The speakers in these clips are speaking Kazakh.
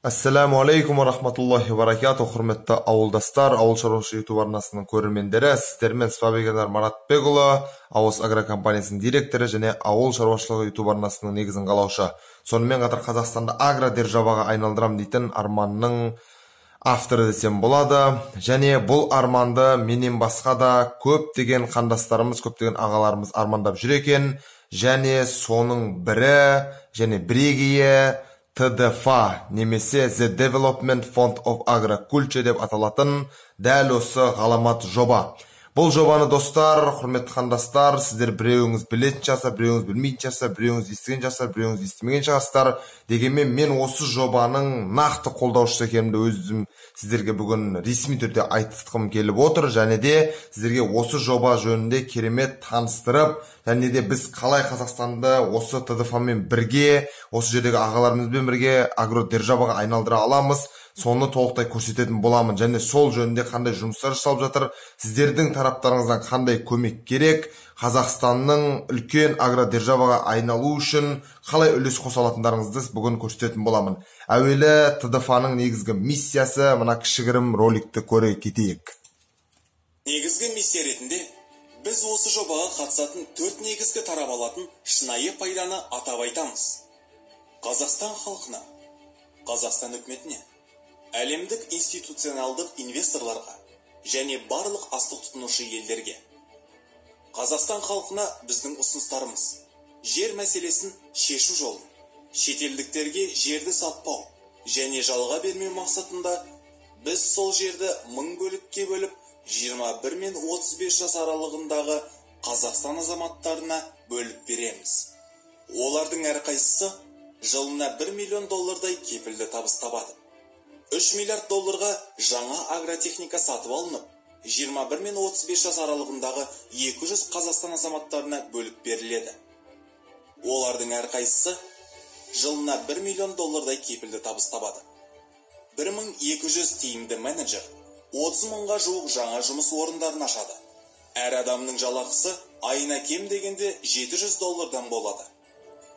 Ассаламу алейкум ва рахматуллахи ва баракатух, құрметті ауылдастар, ауыл шаруашылығы YouTube арнасының көрермендері, сіздермен Спабеков Маратбекұлы, Ауыз Агро компаниясының директоры және ауыл шаруашылығы YouTube арнасының негізін қалаушы. Сонымен қатар Қазақстанды агро державаға айналдырам дейтін арманның авторы десем болады. Және бұл арманды менен басқа да көптеген қандастарымыз, көптеген ағаларымыз армандап жүр екен. Және соның бірі, және бірегейі ТДФА немесе The Development Fund of Agriculture деп аталатын дәл осы ғаламат жоба. Бұл жобаны, достар, құрметті қандастар, сіздер біреуіңіз білетін шығарсыздар, біреуіңіз білмейтін шығарсыздар, біреуіңіз естіген шығарсыздар, біреуіңіз естімеген шығарсыздар. Дегенмен мен осы жобаның нақты қолдаушысы екенімді өзім сіздерге бүгін ресми түрде айтқым келіп отыр. Және де сіздерге осы жоба жөнінде керемет таныстырып, және де біз қалай Қазақстанды осы ТДФА-мен бірге, осы жердегі ағаларымызбен бірге агродержаваға айналдыра аламыз, соны толықтай көрсететін боламын. Және сол жөнінде қандай жұмыстар жасалып жатыр, сіздердің тараптарыңыздан қандай көмек керек, Қазақстанның үлкен агродержаваға айналу үшін қалай үлес қоса алатындарыңызды бүгін көрсететін боламын. Әуелі ТДФА-ның негізгі миссиясы, мына кішігірім роликті көре кетейік. Негізгі миссия ретінде біз осы жобаға қатысатын төрт негізгі тарап алатын шынайы пайданы атап айтамыз. Қазақстан халқына, Қазақстан үкіметіне, әлемдік институционалдық инвесторларға және барлық астық тұтынушы елдерге. Қазақстан халқына біздің ұсыныстарымыз: жер мәселесін шешу жолын, шетелдіктерге жерді сатпау және жалға бермеу мақсатында біз сол жерді 1000 бөлікке бөліп, 21 мен 35 жас аралығындағы Қазақстан азаматтарына бөліп береміз. Олардың әрқайсысы жылына 1 миллион доллардай кепілді табыс табады. 3 миллиард долларға жаңа агротехника сатып алынып, 21 мен 35 жас аралығындағы 200 Қазақстан азаматтарына бөліп беріледі. Олардың әрқайсысы жылына 1 миллион доллардай кепілді табыс табады. 1200 тиімді менеджер 30 мыңға жуық жаңа жұмыс орындарын ашады. Әр адамның жалақысы айына кем дегенде 700 доллардан болады.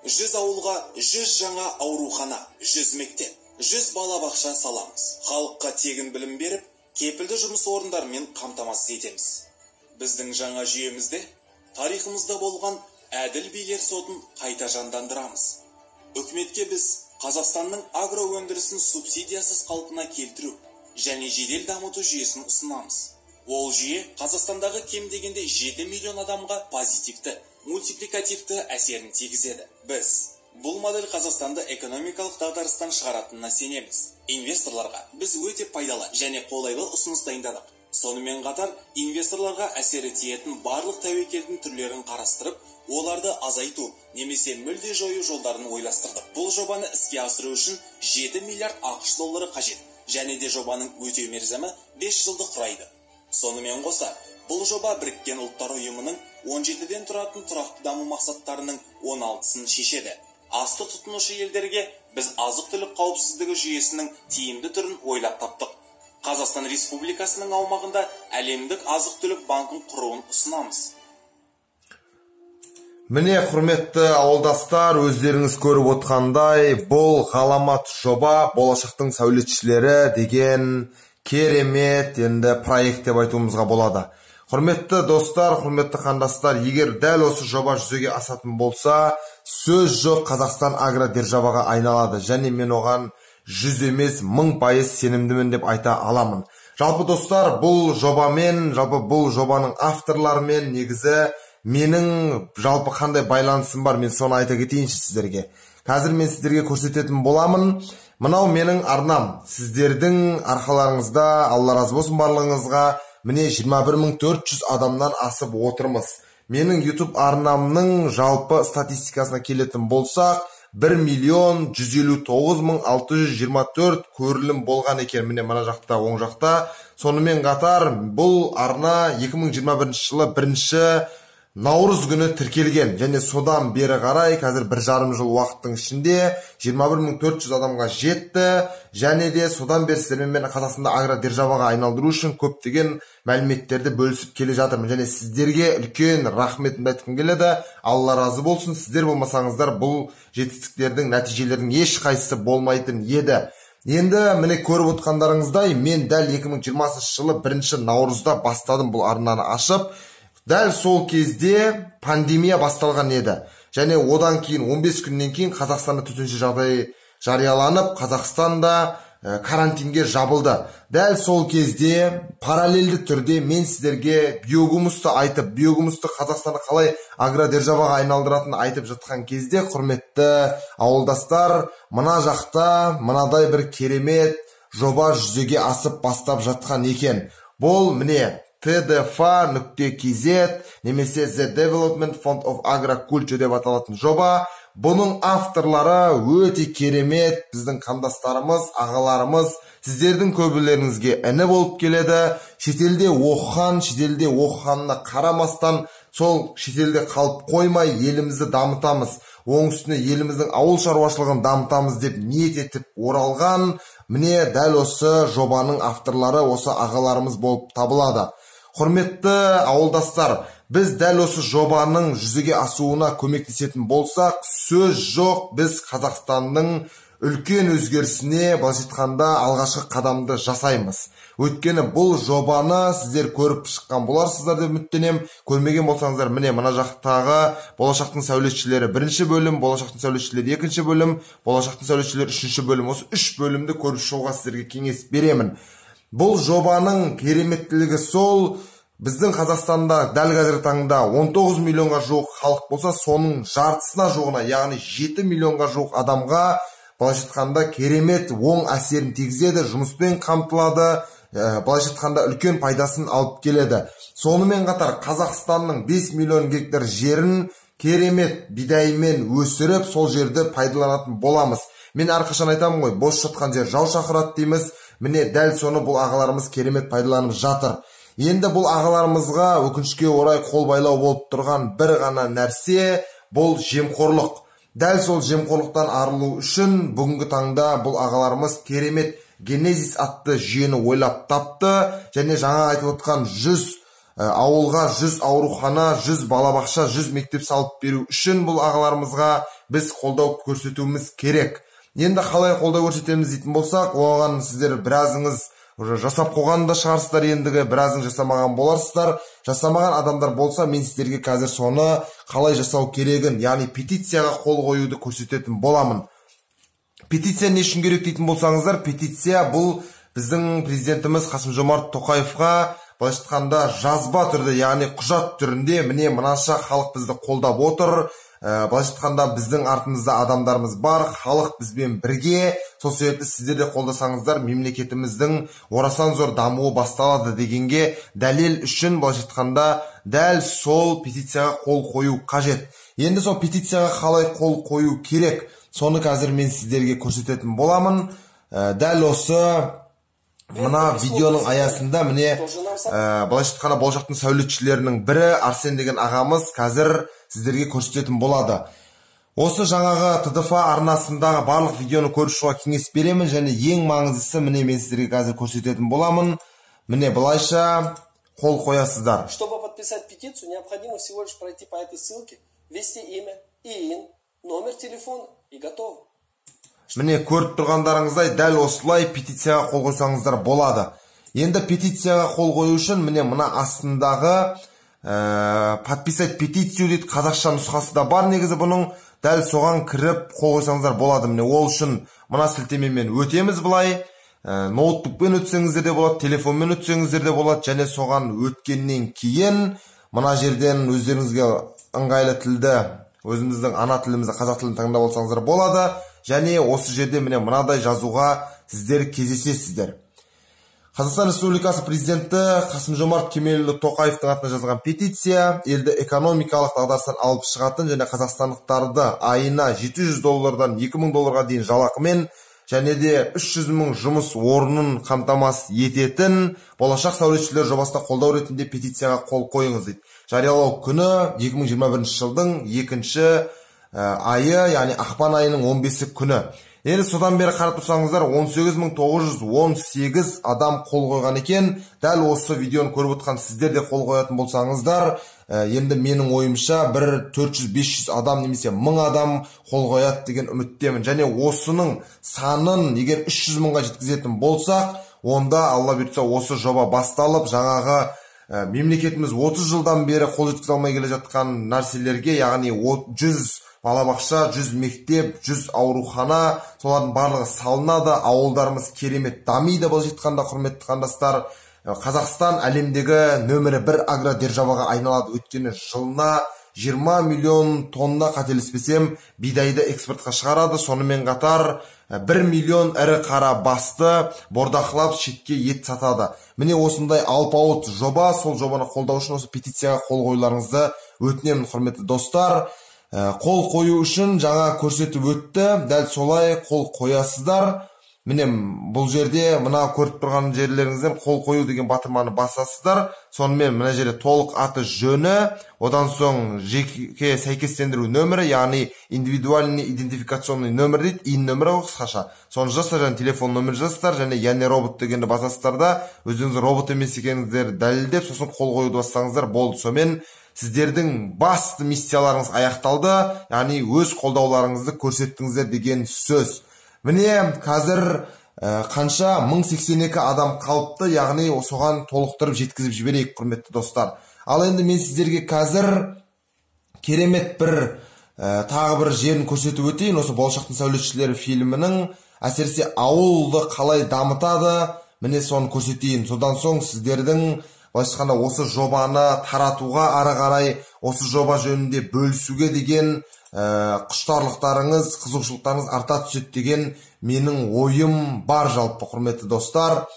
100 ауылға 100 жаңа аурухана, 100 мектеп, 100 балабақша саламыз. Халыққа тегін білім беріп, кепілді жұмыс орындарымен қамтамасыз етеміз. Біздің жаңа жүйемізде тарихымызда болған әділ билер сотын қайта жандандырамыз. Үкіметке біз Қазақстанның агроөндірісін субсидиясыз қалпына келтіру және жедел дамыту жүйесін ұсынамыз. Ол жүйе Қазақстандағы кем дегенде 7 миллион адамға позитивті, мультипликативті әсерін тигізеді. Біз бұл модель Қазақстанды экономикалық дағдарыстан шығаратынына сенеміз. Инвесторларға біз өте пайдалы және қолайлы ұсыныс дайындадық. Сонымен қатар инвесторларға әсері тиетін барлық тәуекелдің түрлерін қарастырып, оларды азайту немесе мүлде жою жолдарын ойластырдық. Бұл жобаны іске асыру үшін 7 миллиард ақш доллары қажет, және де жобаның өтеу мерзімі 5 жылды құрайды. Сонымен қоса, бұл жоба Біріккен Ұлттар Ұйымының 17-ден тұратын тұрақты даму мақсаттарының 16-сын шешеді. Астық тұтынушы елдерге біз азық-түлік қауіпсіздігі жүйесінің тиімді түрін ойлап таптық. Қазақстан Республикасының аумағында әлемдік азық-түлік банкін құруын ұсынамыз. Міне, құрметті ауылдастар, өздеріңіз көріп отқандай, бұл ғаламат жоба болашақтың сәулетшілері деген керемет енді проект деп айтуымызға болады. Құрметті достар, құрметті қандастар, егер дәл осы жоба жүзеге асатын болса, сөз жоқ, Қазақстан агродержаваға айналады. Және мен оған 100 емес, 1000% сенімдімін деп айта аламын. Жалпы достар, бұл жобамен, жалпы бұл жобаның авторларымен негізі менің жалпы қандай байланысым бар, мен соны айта кетейінші сіздерге. Қазір мен сіздерге көрсететін боламын. Мынау менің арнам. Сіздердің арқаларыңызда, Алла разы болсын барлығыңызға, міне 21400 адамнан асып отырмыз. Менің YouTube арнамның жалпы статистикасына келетін болсақ, 1 миллион 159 мың 624 көрілім болған екен. Міне мына жақта, оң жақта. Сонымен қатар бұл арна 2021 жылы 1 наурыз күні тіркелген және содан бері қарай қазір 1,5 жыл уақыттың ішінде 21400 адамға жетті. Және де содан бері сіздермен мен Қазақстанды агродержаваға айналдыру үшін көптеген мәліметтерді бөлісіп келе жатырмын. Және сіздерге үлкен рахметімді айтқым келеді. Алла разы болсын, сіздер болмасаңыздар бұл жетістіктердің, нәтижелердің ешқайсысы болмайтын еді. Енді міне көріп отқандарыңыздай, мен дәл 2020 жылы 1 наурызда бастадым бұл арнаны ашып. Дәл сол кезде пандемия басталған еді. Және одан кейін 15 күннен кейін Қазақстанда төтенше жағдай жарияланып, Қазақстанда карантинге жабылды. Дәл сол кезде параллельді түрде мен сіздерге биогумусты айтып, биогумусты Қазақстанды қалай агродержаваға айналдыратынын айтып жатқан кезде, құрметті ауылдастар, мына жақта мынадай бір керемет жоба жүзеге асып бастап жатқан екен. Бұл міне tdfa.kz немесе The Development Fund of Agriculture деп аталатын жоба. Бұның авторлары өте керемет біздің қандастарымыз, ағаларымыз, сіздердің көбілеріңізге іні болып келеді. Шетелде оқыған, шетелде оқығанына қарамастан сол шетелде қалып қоймай елімізді дамытамыз, оның үстіне еліміздің ауыл шаруашылығын дамытамыз деп ниет етіп оралған, міне дәл осы жобаның авторлары осы ағаларымыз болып табылады. Құрметті ауылдастар, біз дәл осы жобаның жүзеге асуына көмектесетін болсақ, сөз жоқ, біз Қазақстанның үлкен өзгерісіне, былайша айтқанда, алғашқы қадамды жасаймыз. Өйткені бұл жобаны сіздер көріп шыққан боларсыздар деп үміттенемін. Көрмеген болсаңыздар, міне мына жақтағы болашақтың сәулетшілері бірінші бөлім, болашақтың сәулетшілері екінші бөлім, болашақтың сәулетшілері үшінші бөлім. Осы үш бөлімді көріп шығуға сіздерге кеңес беремін. Бұл жобаның кереметтілігі сол, біздің Қазақстанда дәл қазіргі таңда 19 миллионға жуық халық болса, соның жартысына жуығына, яғни 7 миллионға жуық адамға, былайша айтқанда, керемет оң әсерін тигізеді, жұмыспен қамтылады, былайша айтқанда, үлкен пайдасын алып келеді. Сонымен қатар Қазақстанның 5 миллион гектар жерін керемет бидаймен өсіріп, сол жерді пайдаланатын боламыз. Мен әрқашан айтамын ғой, бос жатқан жер жау шақырады дейміз. Міне дәл соны бұл ағаларымыз керемет пайдаланып жатыр. Енді бұл ағаларымызға өкінішке орай қол байлау болып тұрған бір ғана нәрсе, бұл жемқорлық. Дәл сол жемқорлықтан арылу үшін бүгінгі таңда бұл ағаларымыз керемет Генезис атты жүйені ойлап тапты. Және жаңа айтып отқан 100 ауылға 100 аурухана, 100 балабақша, 100 мектеп салып беру үшін бұл ағаларымызға біз қолдау көрсетуіміз керек. Енді қалай қолдау көрсетеміз дейтін болсақ, оған сіздер біразыңыз уже жасап қойған да шығарсыздар, ендігі біразың жасамаған боларсыздар. Жасамаған адамдар болса, мен сіздерге қазір соны қалай жасау керегін, яғни петицияға қол қоюды көрсететін боламын. Петиция не үшін керек дейтін болсаңыздар, петиция бұл біздің президентіміз Қасым-Жомарт Тоқаевқа, былайша айтқанда, жазба түрде, яғни құжат түрінде, міне мынанша халық бізді қолдап отыр, былайша айтқанда, біздің артымызда адамдарымыз бар, халық бізбен бірге, сол себепті сіздер де қолдасаңыздар, мемлекетіміздің орасан зор дамуы басталады дегенге дәлел үшін, былайша айтқанда, дәл сол петицияға қол қою қажет. Енді сол петицияға қалай қол қою керек, соны қазір мен сіздерге көрсететін боламын. Дәл осы мына видеоның аясында, міне, былайша айтқанда, болашақтың сәулетшілерінің бірі Арсен деген ағамыз қазір сіздерге көрсететін болады. Осы жаңағы ТДФА арнасындағы барлық видеоны көріп шығуға кеңес беремін. Және ең маңыздысы, міне мен сіздерге қазір көрсететін боламын. Міне былайша қол қоясыздар. Чтобы подписать петицию, необходимо всего лишь пройти по этой ссылке, ввести имя, ИИН, номер телефона и готово. Міне көріп тұрғандарыңыздай, дәл осылай петицияға қол қойсаңыздар болады. Енді петицияға қол қою үшін міне мына астындағы подписать петицию дейді, қазақша нұсқасы да бар негізі бұның. Дәл соған кіріп қол қойсаңыздар болады. Міне ол үшін мына сілтемемен өтеміз былай. Ноутбукпен өтсеңіздер де болады, телефонмен өтсеңіздер де болады. Және соған өткеннен кейін мына жерден өздеріңізге ыңғайлы тілді, өзіміздің ана тілімізді, қазақ тілін таңдап алсаңыздар болады. Және осы жерде міне мынадай жазуға сіздер кездесесіздер. Қазақстан Республикасы президенті Қасым-Жомарт Кемелұлы Тоқаевтың атына жазылған петиция елді экономикалық дағдарыстан алып шығатын және қазақстандықтарды айына 700 доллардан 2000 долларға дейін жалақымен және де 300 мың жұмыс орнын қамтамасыз ететін болашақ сәулетшілер жобасына қолдау ретінде петицияға қол қойыңыз дейді. Жариялау күні 2021 жылдың екінші айы, яғни ақпан айының 15 күні. Енді содан бері қарап тұрсаңыздар, 18918 адам қол қойған екен. Дәл осы видеоны көріп отқан сіздер де қол қоятын болсаңыздар, Енді менің ойымша бір 400-500 адам немесе 1000 адам қол қояды деген үміттемін. Және осының санын егер 300 мыңға жеткізетін болсақ, онда Алла бұйыртса осы жоба басталып, жаңағы мемлекетіміз 30 жылдан бері қол жеткізе алмай келе жатқан нәрселерге, яғни 100 балабақша, 100 мектеп, 100 аурухана, солардың барлығы салынады, ауылдарымыз керемет дамиды. Былайша айтқанда, құрметті қандастар, Қазақстан әлемдегі нөмірі 1 агродержаваға айналады. Өйткені жылына 20 миллион тонна, қателеспесем, бидайды экспортқа шығарады. Сонымен қатар 1 миллион ірі қара басты бордақылап шетке ет сатады. Міне осындай алпауыт жоба. Сол жобаны қолдау үшін осы петицияға қол қоюларыңызды өтінемін, құрметті достар. Қол қою үшін жаңа көрсетіп өтті, дәл солай қол қоясыздар. Міне бұл жерде мына көріп тұрған жерлеріңізден қол қою деген батырманы басасыздар. Сонымен мына жерде толық аты жөні, одан соң жеке сәйкестендіру нөмірі, яғни индивидуальный идентификационный нөмір дейді, ИИН нөмірі қысқаша. Соны жазасыздар және телефон нөмірін жазасыздар, және я не робот дегенді басасыздар да, өздеріңіз робот емес екеніңіздерді дәлелдеп, сосын қол қоюды бассаңыздар болды. Сонымен сіздердің басты миссияларыңыз аяқталды, яғни өз қолдауларыңызды көрсеттіңіздер деген сөз. Міне қазір қанша 1082 адам қалыпты, яғни соған толықтырып жеткізіп жіберейік, құрметті достар. Ал енді мен сіздерге қазір керемет бір тағы бір жерін көрсетіп өтейін. Осы Болашақтың сәулетшілері фильмінің әсіресе ауылды қалай дамытады, міне соны көрсетейін. Содан соң сіздердің былайша айтқанда осы жобаны таратуға, ары қарай осы жоба жөнінде бөлісуге деген құштарлықтарыңыз, қызығушылықтарыңыз арта түседі деген менің ойым бар жалпы, құрметті достар.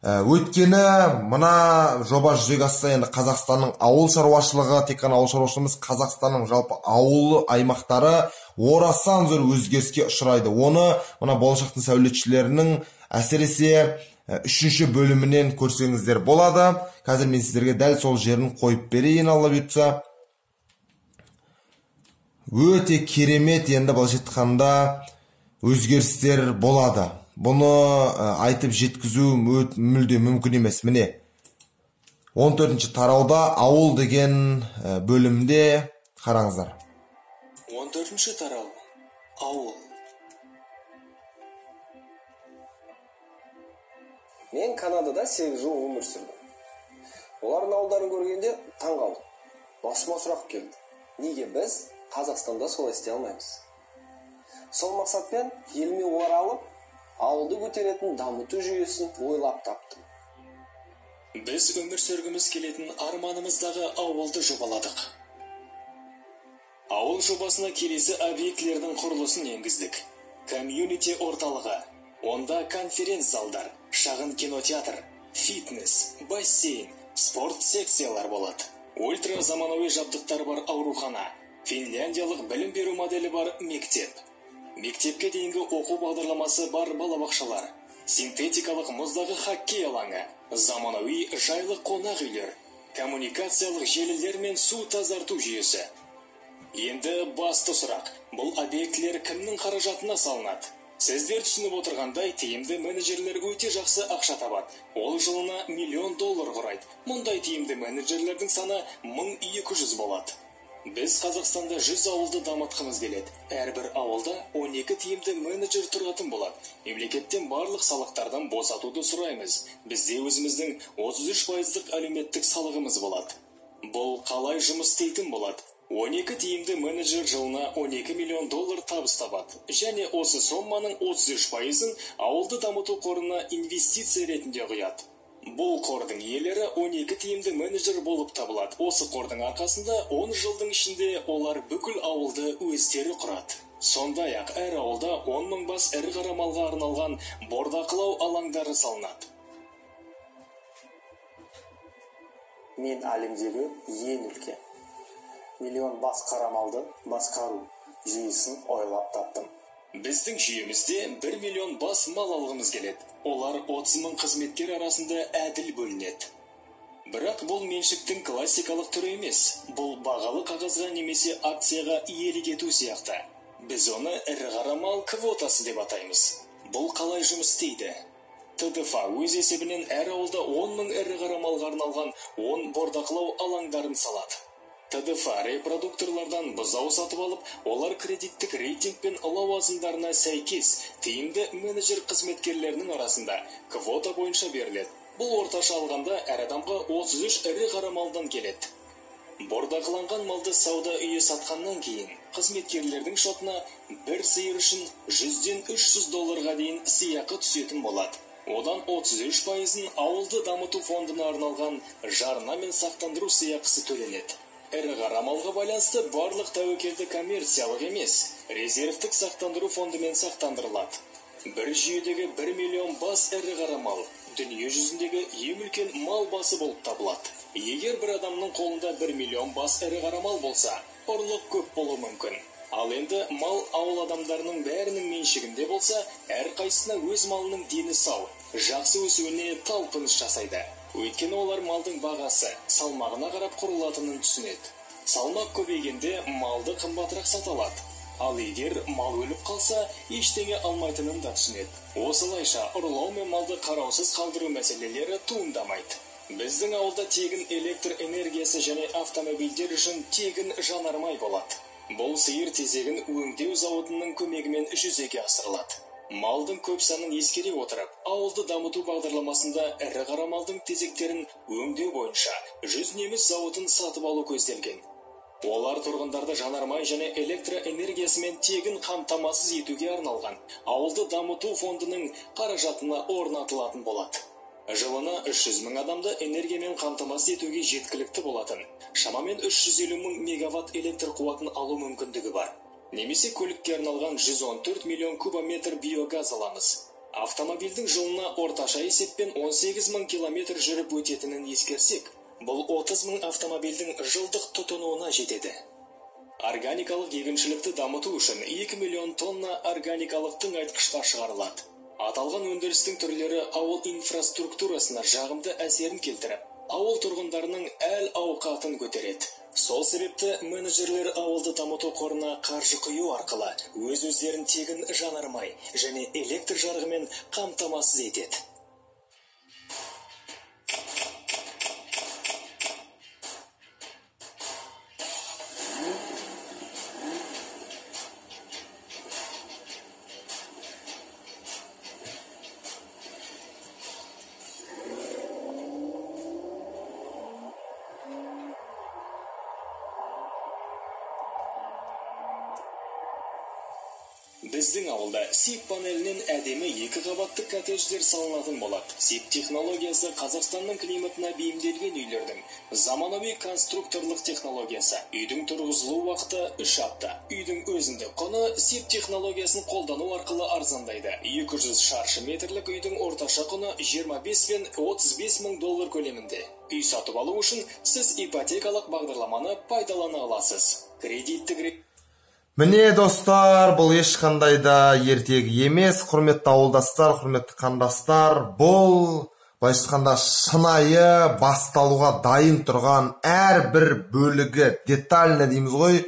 Өйткені мына жоба жүзеге асса, енді Қазақстанның ауыл шаруашылығы, тек қана ауыл шаруашылығы емес, Қазақстанның жалпы ауыл аймақтары орасан зор өзгеріске ұшырайды. Оны мына Болашақтың сәулетшілерінің әсіресе 3-ші бөлімінен көрсеңіздер болады. Қазір мен сіздерге дәл сол жерін қойып берейін, Алла бұйыртса. Өте керемет енді былайша айтқанда өзгерістер болады. Бұны айтып жеткізу мүлде мүмкін емес. Міне 14-ші тарауда ауыл деген бөлімде қараңыздар. 14-ші тарау ауыл. Мен Канадада 8 жыл өмір сүрдім. Олардың ауылдарын көргенде таң қалдым. Басыма сұрақ келді. Неге біз Қазақстанда солай істей алмаймыз? Сол мақсатпен еліме оралып, ауылды көтеретін дамыту жүйесін ойлап таптым. Біз өмір сүргіміз келетін арманымыздағы ауылды жобаладық. Ауыл жобасына келесі объектілердің құрылысын енгіздік. Комьюнити орталығы, онда конференц-залдар, шағын кинотеатр, фитнес, бассейн, спорт секциялар болады. Ультра заманауи жабдықтар бар аурухана, финляндиялық білім беру моделі бар мектеп, мектепке дейінгі оқу бағдарламасы бар балабақшалар, синтетикалық мұздағы хоккей алаңы, заманауи жайлы қонақ үйлер, коммуникациялық желілер мен су тазарту жүйесі. Енді басты сұрақ, бұл объектілер кімнің қаражатына салынады? Сіздер түсініп отырғандай, тиімді менеджерлер өте жақсы ақша табады. Ол жылына $1 миллион құрайды. Мұндай тиімді менеджерлердің саны 1200 болады. Біз Қазақстанда 100 ауылды дамытқымыз келеді. Әрбір ауылда 12 тиімді менеджер тұратын болады. Мемлекеттен барлық салықтардан босатуды сұраймыз. Бізде өзіміздің 33% әлеуметтік салығымыз болады. Бұл қалай жұмыс істейтін болады? 12 тиімді менеджер жылына $12 миллион табыс табады. Және осы соманың 33%-ын ауылды дамыту қорына инвестиция ретінде құяды. Бұл қордың иелері 12 тиімді менеджер болып табылады. Осы қордың арқасында 10 жылдың ішінде олар бүкіл ауылды өздері құрады. Сондай-ақ әр ауылда 10 мың бас ірі қара малға арналған бордақылау алаңдары салынады. Мен әлемдегі ең үлкен миллион бас қара малды басқару жүйесін ойлап таптым. Біздің жүйемізде 1 миллион бас мал алғымыз келеді. Олар 30 мың қызметкер арасында әділ бөлінеді. Бірақ бұл меншіктің классикалық түрі емес. Бұл бағалы қағазға немесе акцияға иелік ету сияқты. Біз оны ірі қара мал квотасы деп атаймыз. Бұл қалай жұмыс істейді? ТДФА өз есебінен әр ауылда 10 мың ірі қара малға арналған 10 бордақылау алаңдарын салады. ТДФ репродукторлардан бұзау сатып алып, олар кредиттік рейтинг пен лауазымдарына сәйкес тиімді менеджер қызметкерлерінің арасында квота бойынша беріледі. Бұл орташа алғанда әр адамға 33 ірі қара малдан келеді. Бордақыланған малды сауда үйі сатқаннан кейін қызметкерлердің шотына бір сиыр үшін 100-ден 300 долларға дейін сыйақы түсетін болады. Одан 33%-ын ауылды дамыту фондына арналған жарна мен сақтандыру сыйақысы төленеді. Ірі қара малға байланысты барлық тәуекелді коммерциялық емес, резервтік сақтандыру фондымен сақтандырылады. Бір жүйедегі 1 миллион бас ірі қара мал дүние жүзіндегі ең үлкен мал басы болып табылады. Егер бір адамның қолында 1 миллион бас ірі қара мал болса, ұрлық көп болуы мүмкін. Ал енді мал ауыл адамдарының бәрінің меншігінде болса, әрқайсысына өз малының дені сау, жақсы өсуіне талпыныс жасайды. Өйткені олар малдың бағасы салмағына қарап құрылатынын түсінеді. Салмақ көбейгенде малды қымбатырақ сата алады. Ал егер мал өліп қалса, ештеңе алмайтынын да түсінеді. Осылайша ұрлау мен малды қараусыз қалдыру мәселелері туындамайды. Біздің ауылда тегін электр энергиясы және автомобильдер үшін тегін жанармай болады. Бұл сиыр тезегін өңдеу зауытының көмегімен жүзеге асырылады. Малдың көп санын ескере отырып, ауылды дамыту бағдарламасында ірі қара малдың тезектерін өңдеу бойынша 100 неміс зауытын сатып алу көзделген. Олар тұрғындарды жанармай және электроэнергиясымен тегін қамтамасыз етуге арналған ауылды дамыту фондының қаражатына орнатылатын болады. Жылына 300 мың адамды энергиямен қамтамасыз етуге жеткілікті болатын, шамамен 350 мың мегаватт электр қуатын алу мүмкіндігі бар. Немесе көлікке арналған 114 миллион кубометр биогаз аламыз. Автомобильдің жылына орташа есеппен 18 мың километр жүріп өтетінін ескерсек, бұл 30 мың автомобильдің жылдық тұтынуына жетеді. Органикалық егіншілікті дамыту үшін 2 миллион тонна органикалық тыңайтқыштар шығарылады. Аталған өндірістің түрлері ауыл инфраструктурасына жағымды әсерін келтіріп, ауыл тұрғындарының әл ауқатын көтереді. Сол себепті менеджерлер ауылды дамыту қорына қаржы құю арқылы өз-өздерін тегін жанармай және электр жарығымен қамтамасыз етеді. Біздің ауылда СИП панелінен әдемі екі қабатты коттедждер салынатын болады. СИП технологиясы Қазақстанның климатына бейімделген үйлердің заманауи конструкторлық технологиясы. Үйдің тұрғызылу уақыты 3 апта. Үйдің өзіндік құны СИП технологиясын қолдану арқылы арзандайды. 200 шаршы метрлік үйдің орташа құны 25 пен 35 мың доллар көлемінде. Үй сатып алу үшін сіз ипотекалық бағдарламаны пайдалана аласыз. Кредиттік Міне достар, бұл ешқандай да ертегі емес, құрметті ауылдастар, құрметті қандастар, бұл былайша айтқанда шынайы басталуға дайын тұрған әрбір бөлігі детально дейміз ғой,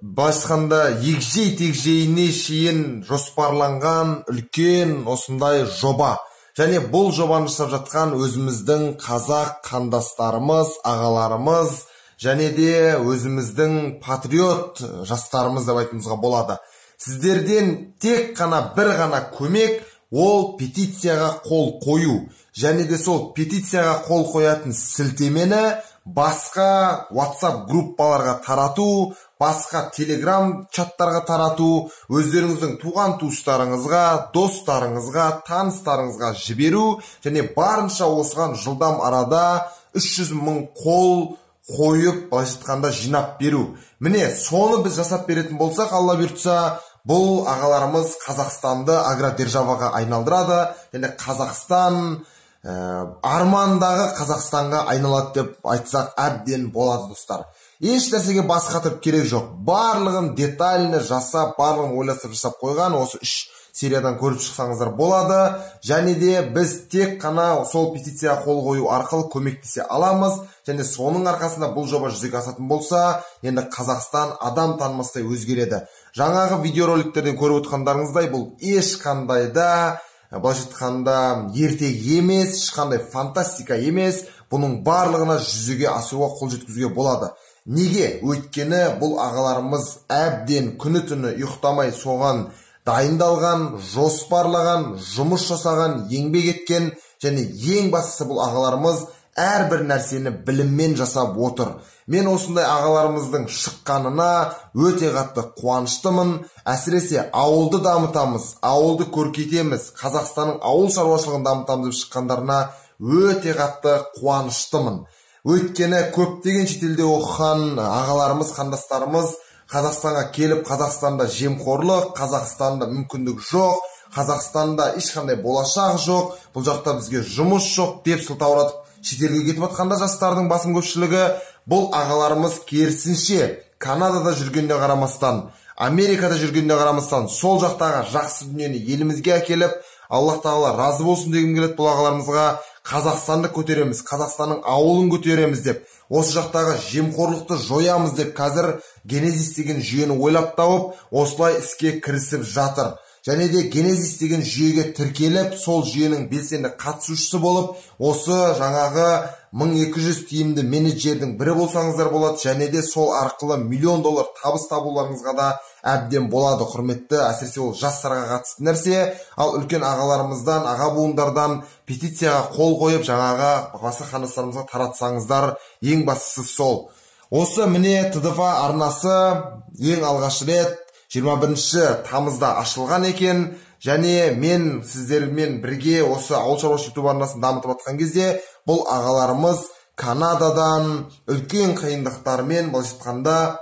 былайша айтқанда егжей-тегжейіне шейін жоспарланған үлкен осындай жоба. Және бұл жобаны жасап жатқан өзіміздің қазақ қандастарымыз, ағаларымыз, және де өзіміздің патриот жастарымыз деп айтуымызға болады. Сіздерден тек қана бір ғана көмек, ол петицияға қол қою. Және де сол петицияға қол қоятын сілтемені басқа WhatsApp группаларға тарату, басқа Telegram чаттарға тарату, өздеріңіздің туған туыстарыңызға, достарыңызға, таныстарыңызға жіберу және барынша осыған жылдам арада 300 мың қол қойып, былайша айтқанда жинап беру. Міне, соны біз жасап беретін болсақ, Алла бұйыртса, бұл ағаларымыз Қазақстанды агродержаваға айналдырады, және Қазақстан армандағы Қазақстанға айналады деп айтсақ әбден болады, достар. Еш нәрсеге бас қатырып керек жоқ. Барлығын детально жасап, барлығын ойластырып жасап қойған осы 3 сериядан көріп шықсаңыздар болады. Және де біз тек қана сол петицияға қол қою арқылы көмектесе аламыз. Және соның арқасында бұл жоба жүзеге асатын болса, енді Қазақстан адам танымастай өзгереді. Жаңағы видеороликтерден көріп отырғандарыңыздай, бұл ешқандай да, былайша айтқанда, ертегі емес, ешқандай фантастика емес. Бұның барлығына жүзеге асыруға қол жеткізуге болады. Неге? Өйткені бұл ағаларымыз әбден күні-түні ұйықтамай соған дайындалған, жоспарлаған, жұмыс жасаған, еңбек еткен және ең бастысы бұл ағаларымыз әрбір нәрсені біліммен жасап отыр. Мен осындай ағаларымыздың шыққанына өте қатты қуаныштымын. Әсіресе ауылды дамытамыз, ауылды көркейтеміз, Қазақстанның ауыл шаруашылығын дамытамыз деп шыққандарына өте қатты қуаныштымын. Өйткені көптеген шетелде оқыған ағаларымыз, қандастарымыз Қазақстанға келіп, Қазақстанда жемқорлық, Қазақстанда мүмкіндік жоқ, Қазақстанда ешқандай болашақ жоқ, бұл жақта бізге жұмыс жоқ деп сылтауратып шетелге кетіп жатқанда жастардың басым көпшілігі, бұл ағаларымыз керісінше Канадада жүргеніне қарамастан, Америкада жүргеніне қарамастан сол жақтағы жақсы дүниені елімізге әкеліп, Аллах тағала разы болсын дегім келеді бұл ағаларымызға. Қазақстанды көтереміз, Қазақстанның ауылын көтереміз деп, осы жақтағы жемқорлықты жоямыз деп қазір Генезис деген жүйені ойлап тауып, осылай іске кірісіп жатыр. Және де Генезис деген жүйеге тіркеліп, сол жүйенің белсенді қатысушысы болып, осы жаңағы 1200 тиімді менеджердің бірі болсаңыздар болады, және де сол арқылы $1 000 000 табыс табуларыңызға да әбден болады, құрметті, әсіресе ол жастарға қатысты нәрсе. Ал үлкен ағаларымыздан, аға буындардан петицияға қол қойып, жаңағы басқа қандастарымызға таратсаңыздар, ең бастысы сол. Осы міне ТДФ арнасы ең алғаш рет 21 тамызда ашылған екен, және мен сіздермен бірге осы ауыл шаруашылық YouTube арнасын дамытып жатқан кезде бұл ағаларымыз Канададан үлкен қиындықтармен, былайша айтқанда,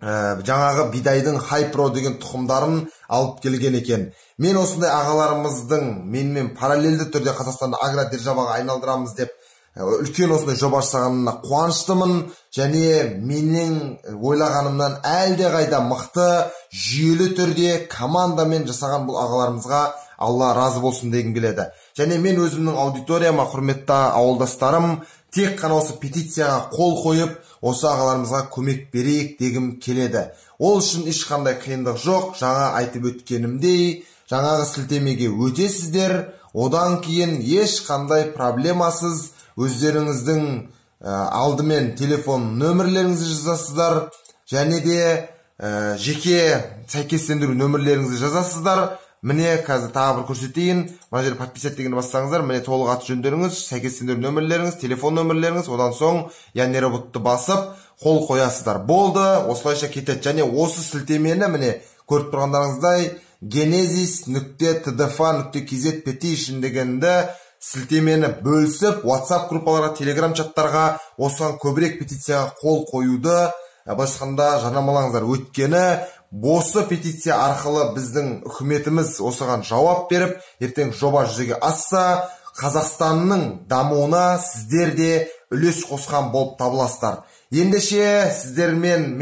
жаңағы бидайдың Хайпро деген тұқымдарын алып келген екен. Мен осындай ағаларымыздың менімен параллельді түрде Қазақстанды агродержаваға айналдырамыз деп үлкен осындай жоба жасағанына қуаныштымын, және менің ойлағанымнан әлде қайда мықты, жүйелі түрде командамен жасаған бұл ағаларымызға Алла разы болсын дегім келеді. Және мен өзімнің аудиторияма, құрметті ауылдастарым, тек қана осы петицияға қол қойып, осы ағаларымызға көмек берейік дегім келеді. Ол үшін ешқандай қиындық жоқ. Жаңа айтып өткенімдей, жаңағы сілтемеге өтесіздер, одан кейін ешқандай проблемасыз өздеріңіздің алдымен телефон нөмірлеріңізді жазасыздар, және де жеке сәйкестендіру нөмірлеріңізді жазасыздар. Міне қазір тағы бір көрсетейін. Мына жерде подписать дегенді бассаңыздар, міне толық аты жөндеріңіз, сәйкестендіру нөмірлеріңіз, телефон нөмірлеріңіз, одан соң я не роботты басып қол қоясыздар. Болды, осылайша кетеді. Және осы сілтемені міне көріп тұрғандарыңыздай genesis.tdfa.kz petition дегенді сілтемені бөлісіп, WhatsApp группаларға, Telegram чаттарға осыған көбірек петицияға қол қоюды былайша айтқанда жарнамалаңыздар. Өйткені осы петиция арқылы біздің үкіметіміз осыған жауап беріп, ертең жоба жүзеге асса, Қазақстанның дамуына сіздер де үлес қосқан болып табыласыздар. Ендеше сіздермен